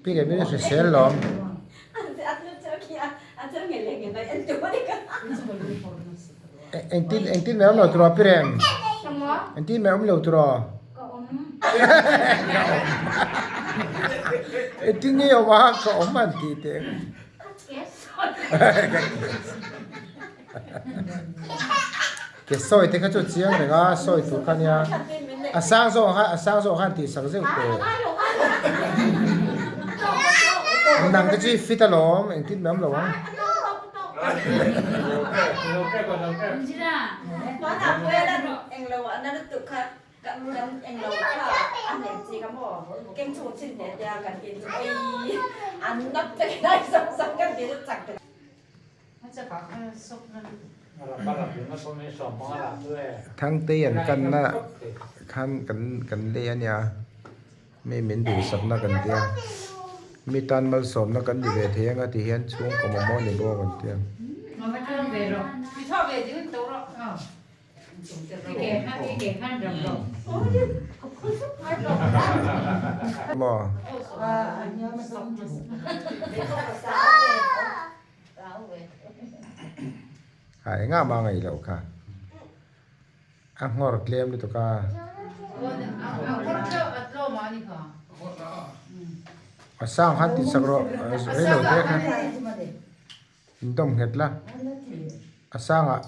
Pi leh min hrisel lawm. Engtin engtin mai awm lo tiraw pi rem? Engtin mai awm lo tiraw? Ka awm. Engtin nge awm a ka awm an tih teh. Ke sawi te kha chu chiang reng a, sawi tur kha nia. A sang zawk khan a sang zawk khan tih sak zeuh teh. Nang te chu i fit alawm engtin mai awm lo ang. Thangtei an kanna khan kan kan lei a nia mi min duhsakna kan tia mi tan malsawmna kan ni ve thei anga ti hian chhungkaw mamawh ni bawk an tia. Maw. A engah mah ngaih loh kha. A nghawr tlem lutuk a. A sang khan tih sak rawh rei lo te kha in dawm nghet la a sangah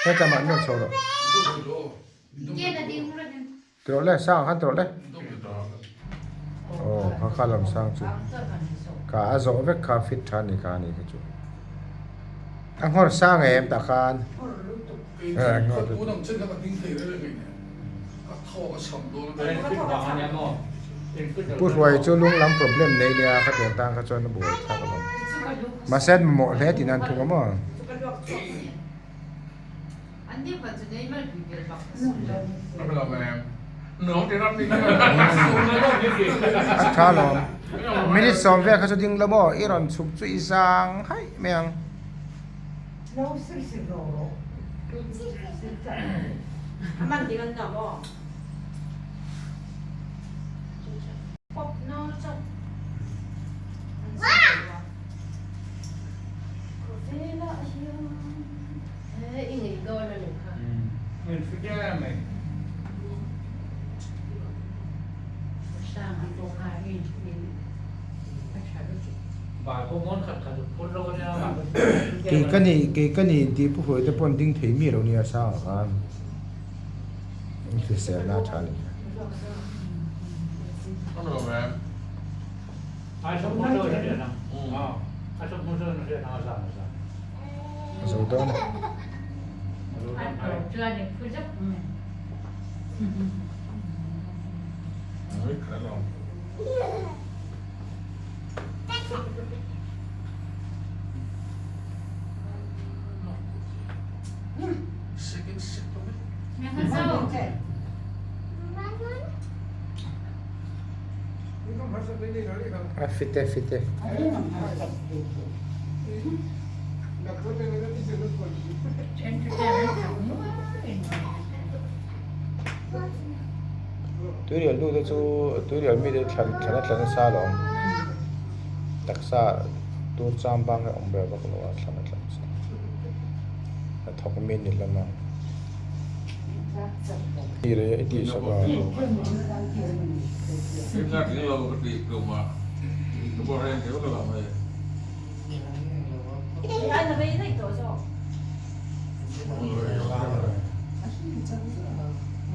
Hetlama an rawn chho rawh. Ti rawh le, sang khan ti rawh le. Aw, kha kha lam sang chu. Kha a zawh vek kha fit tha ni kha ni kha chu. A nghawr sang em tah khan. Pu Hruai chu lung lam problem nei nia kha tiang tan kha chuan a buai thlak alawm. Mahse an mamawh hle tih nan thung a maw? A tha alawm. Minute sawm vel kha chu ding lo maw? I rawn chhuk chu i zang haih mai ang. Kei ka ni kei ka ni tih pu hruai te pawh an ding thei miah lo nia sang ah khan an hrisel na a tha a ni. A zo dawn a. A fit e fit e. Tuirial nu te chu tuirial mite thlan thlan a tla nasa alawm taksa tur cham bang hi a awm ber bawk lo a thlan a tla nasa a thawk mi ni hlawm a i tih sak a. A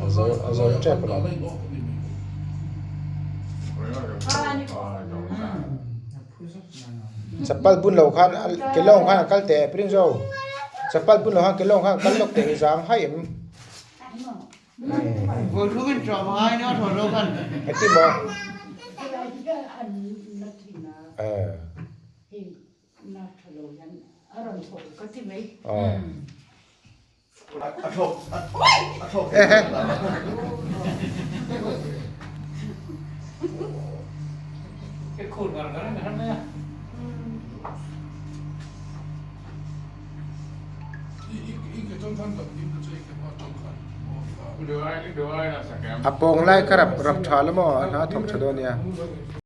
zo a zo tep alawm. Chapal bun lo khan ke lawng khan a kal teh Prinzo. Chapal bun lo khan ke lawng khan a kal lawk teh i zang haih em. Engtin maw? Eh. A pawng lai kha rap rap tha la maw a hna thawk tha dawn nia.